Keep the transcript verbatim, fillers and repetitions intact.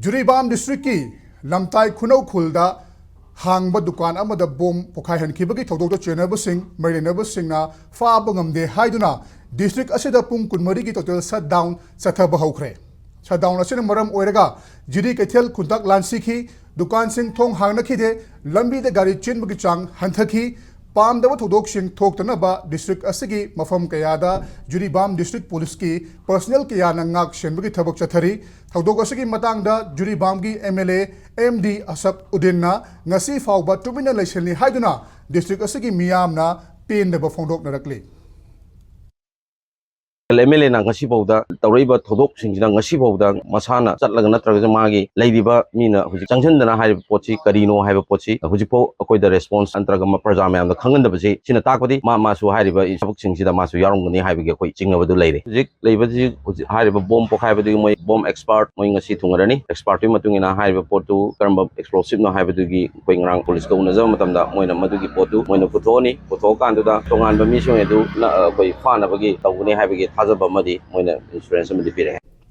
ꯖꯤꯔꯤꯕꯥꯝ ꯗꯤꯁꯇ꯭ꯔꯤꯛꯀꯤ ꯂꯝꯇꯥꯏ ꯈꯨꯅꯧ ꯈꯨꯜꯗ ꯍꯥꯡꯕ ꯗꯨꯀꯥꯟ ꯑꯃꯗ ꯕꯣꯝ ꯄꯣꯈꯥꯏꯍꯟꯈꯤꯕꯒꯤ ꯊꯧꯗꯣꯛꯇ ꯆꯦꯟꯅꯕꯁꯤꯡ ꯃꯔꯤ ꯂꯩꯅꯕꯁꯤꯡꯅ ꯐꯥꯕ ꯉꯝꯗꯦ ꯍꯥꯏꯗꯨꯅ ꯗꯤꯁꯇ꯭ꯔꯤꯛ ꯑꯁꯤꯗ ꯄꯨꯡ ꯀꯨꯟꯃꯔꯤꯒꯤ ꯇꯣꯇꯦꯜ ꯁꯠ ꯗꯥꯎꯟ ꯆꯠꯊꯕ ꯍꯧꯈ꯭ꯔꯦ꯫ ꯁꯠ ꯗꯥꯎꯟ ꯑꯁꯤꯅ ꯃꯔꯝ ꯑꯣꯏꯔꯒ ꯖꯤꯔꯤ ꯀꯩꯊꯦꯜ ꯈꯨꯟꯇꯥꯛ ꯂꯥꯟꯁꯤꯈꯤ, ꯗꯨꯀꯥꯟꯁꯤꯡ ꯊꯣꯡ ꯍꯥꯡꯅꯈꯤꯗꯦ, ꯂꯝꯕꯤꯗ ꯒꯥꯔꯤ ꯆꯦꯟꯕꯒꯤ ꯆꯥꯡ ꯍꯟꯊꯈꯤ꯫ ꯄꯥꯝꯗꯕ ꯊꯧꯗꯣꯛꯁꯤꯡ ꯊꯣꯛꯇꯅꯕ ꯗꯤꯁꯇ꯭ꯔꯤꯛ ꯑꯁꯤꯒꯤ ꯃꯐꯝ ꯀꯌꯥꯗ ꯖꯤꯔꯤꯕꯥꯝ ꯗꯤꯁꯇ꯭ꯔꯤꯛ ꯄꯨꯂꯤꯁꯀꯤ ꯄꯔꯁꯅꯦꯜ ꯀꯌꯥꯅ ꯉꯥꯛ ꯁꯦꯟꯕꯒꯤ ꯊꯕꯛ ꯆꯠꯊꯔꯤ꯫ ꯊꯧꯗꯣꯛ ꯑꯁꯤꯒꯤ ꯃꯇꯥꯡꯗ ꯖꯤꯔꯤꯕꯥꯝꯒꯤ M L A M D Asaf ꯎꯗꯤꯟꯅ ꯉꯁꯤ ꯐꯥꯎꯕ ꯇꯨꯃꯤꯟꯅ ꯂꯩꯁꯤꯜꯂꯤ ꯍꯥꯏꯗꯨꯅ ꯗꯤꯁꯇ꯭ꯔꯤꯛ ꯑꯁꯤꯒꯤ ꯃꯤꯌꯥꯝꯅ ꯄꯦꯟꯗꯕ ꯐꯣꯡꯗꯣꯛꯅꯔꯛꯂꯤ꯫ ꯑꯦꯝ ꯑꯦꯜ ꯑꯦꯅ ꯉꯁꯤꯐꯥꯎꯗ ꯇꯧꯔꯛꯏꯕ ꯊꯧꯗꯣꯛꯁꯤꯡꯁꯤꯅ ꯉꯁꯤꯐꯥꯎꯗ ꯃꯁꯥꯅ ꯆꯠꯂꯒ ꯅꯠꯇ꯭ꯔꯒꯁꯨ ꯃꯥꯒꯤ ꯂꯩꯔꯤꯕ ꯃꯤꯅ ꯍꯧꯖꯤꯛ ꯆꯪꯁꯤꯟꯗꯅ ꯍꯥꯏꯔꯤꯕ ꯄꯣꯠꯁꯤ ꯀꯔꯤꯅꯣ ꯍꯥꯏꯕ ꯄꯣꯠꯁꯤ ꯍꯧꯖꯤꯛꯐꯥꯎ ꯑꯩꯈꯣꯏꯗ ꯔꯦꯁꯄꯣꯟꯁ ꯅꯠꯇ꯭ꯔꯒ ꯃ-, ꯄ꯭ꯔꯖꯥ ꯃꯌꯥꯝꯗ ꯈꯪꯍꯟꯗꯕꯁꯤ, ꯁꯤꯅ ꯇꯥꯛꯄꯗꯤ ꯃꯥ, ꯃꯥꯁꯨ ꯍꯥꯏꯔꯤꯕ ꯊꯕꯛꯁꯤꯡꯁꯤꯗ ꯃꯥꯁꯨ ꯌꯥꯎꯔꯝꯒꯅꯤ ꯍꯥꯏꯕꯒꯤ ꯑꯩꯈꯣꯏ ꯆꯤꯡꯅꯕꯗꯨ ꯂꯩꯔꯦ꯫ ꯍꯧꯖꯤꯛ ꯂꯩꯕꯁꯤ ꯍꯧꯖꯤꯛ ꯍꯥꯏꯔꯤꯕ ꯕꯣꯝ ꯄꯣꯈꯥꯏꯕꯗꯨꯒꯤ ꯃꯣꯏ ꯕꯣꯝ ꯑꯦꯛꯁꯄꯥꯔꯠ ꯃꯣꯏ ꯉꯁꯤ ꯊꯨꯡꯉꯔꯅꯤ꯫ ꯑꯦꯛꯁꯄꯥꯔꯠꯇꯨꯒꯤ ꯃꯇꯨꯡ ꯏꯟꯅ ꯍꯥꯏꯔꯤꯕ ꯄꯣꯠꯇꯨ ꯀꯔꯝꯕ ꯑꯦꯛꯁꯄ꯭ꯂꯣꯁꯤꯞꯅꯣ ꯍꯥꯏꯕꯗꯨꯒꯤ ꯑꯩꯈꯣꯏ ꯉꯔꯥꯡ ꯄꯨꯂꯤꯁꯀ ꯎꯅꯖꯕ ꯃꯇꯝꯗ ꯃꯣꯏꯅ ꯃꯗꯨꯒꯤ ꯄꯣꯠꯇꯨ ꯃꯣꯏꯅ ꯄꯨꯊꯣꯛꯑꯅꯤ꯫ ꯄꯨꯊꯣꯛꯑꯀꯥꯟꯗꯨꯗ ꯇꯣꯉꯥꯟꯕ ꯃꯤꯁꯤꯡ ꯑꯗꯨ ꯅ-, ꯑꯩꯈꯣꯏ ꯐꯥꯅꯕꯒꯤ ꯇꯧꯒꯅꯤ ꯍꯥꯏꯕꯒꯤ ꯊꯥꯖꯕ ꯑꯃꯗꯤ ꯃꯣꯏꯅ ꯑꯦꯁꯨꯔꯦꯟꯁ ꯑꯃꯗꯤ ꯄꯤꯔꯛꯑꯦ꯫